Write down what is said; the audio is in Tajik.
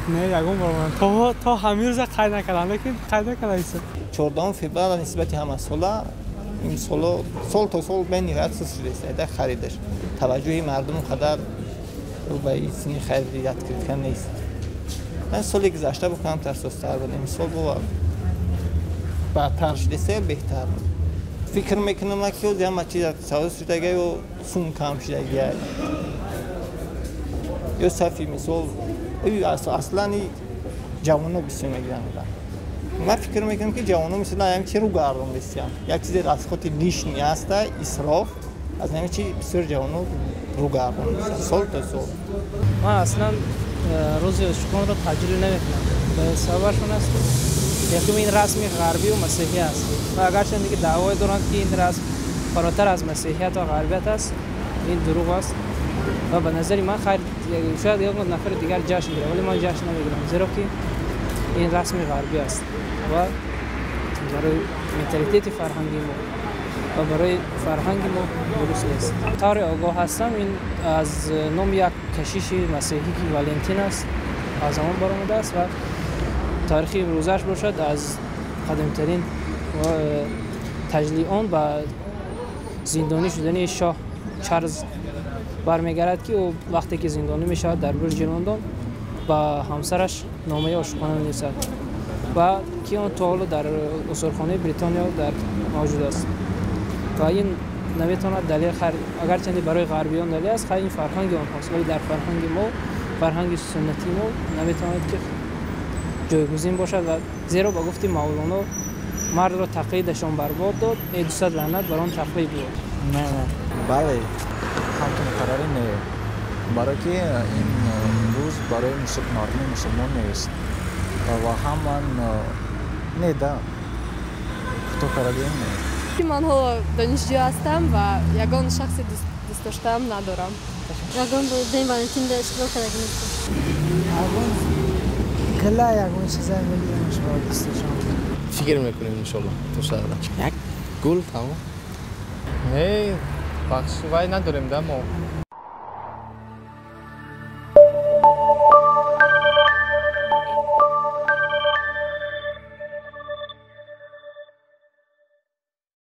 Не, ягон бор то ҳамин рӯза қайд накардам, лекин қайд накардаист. 14 феврал нисбати ҳамасола имсоло сол то сол бениҳоят суст шудааст дар харидаш. Таваҷҷӯҳи мардум қадар ба сини хариди открытка нест. Ман соли гузашта бо камтар сустар буд, имсол бо бадтар шудааст, беҳтар фикр мекунам, ки ҳама чиз савдо шудага ё сум кам шудагия ё сафи мисол аслан ҷавоно бисёр мегиранд. Ман фикр мекунам, ки ҷавоно мисол ҳамин чи рӯ гардон бисиям, як чизе расходи лишний аста, исроф, аз ҳамин чи бисёр ҷавоно рӯ гардон сол то сол. Ман аслан рӯзи ошиқонро таҷлил намекунам. Сабабаш он аст, якум, ин расми ғарбию масеҳӣ аст ва агарчанде ки даъвое доранд, ки ин расм фаротар аз масеҳият ва ғарбият аст, ин дурӯғ аст. Ва ба назари ман, хайр, шояд як нафари дигар ҷашн гирад, вале ман ҷашн намегирам, зеро ки ин расми ғарбӣ аст ва барои менталитети фарҳанги мо ва барои фарҳанги мо дуруст нест. Тавре огоҳ ҳастам, ин аз номи як кашиши масеҳӣ, ки Валентин аст, аз он баромадааст ва таърихи имрӯзааш бошад, аз қадимтарин таҷлили он ба зиндонӣ шудани шоҳ Чарлз бармегардад, ки ӯ вақте ки зиндонӣ мешавад дар бурҷи Лондон, ба ҳамсараш номаи ошиқона менависад ва ки он то ҳоло дар осорхонаи Бритониё дар мавҷуд аст. Ва ин наметавонад далел, агарчанде барои ғарбиён далел аст, хайр, ин фарҳанги онҳост, вале дар фарҳанги мо, фарҳанги суннатии мо наметавонад ки ҷойгузин бошад. Ва зеро ба гуфти Мавлоно, мардро тақлидашон барбод дод, э дусад лаънат бар он тақлид буд. Не, не. Бале, ҳамту муқаррарӣ не, барое ки ин рӯз барои мардуми мусулмон нест ва ҳам ман не да кӯтоҳ карагем, не. Ман ҳоло донишҷӯ ҳастам ва ягон шахси дӯстдоштаам надорам. Ягон день Валентинда иштирок кардаги нестам. Ягон гила, ягон чиза мегирам шумо дӯсташон. Фикр мекунем, иншолло, то шаҳра як гул, тамом. Не, бахш вай надорем да мо.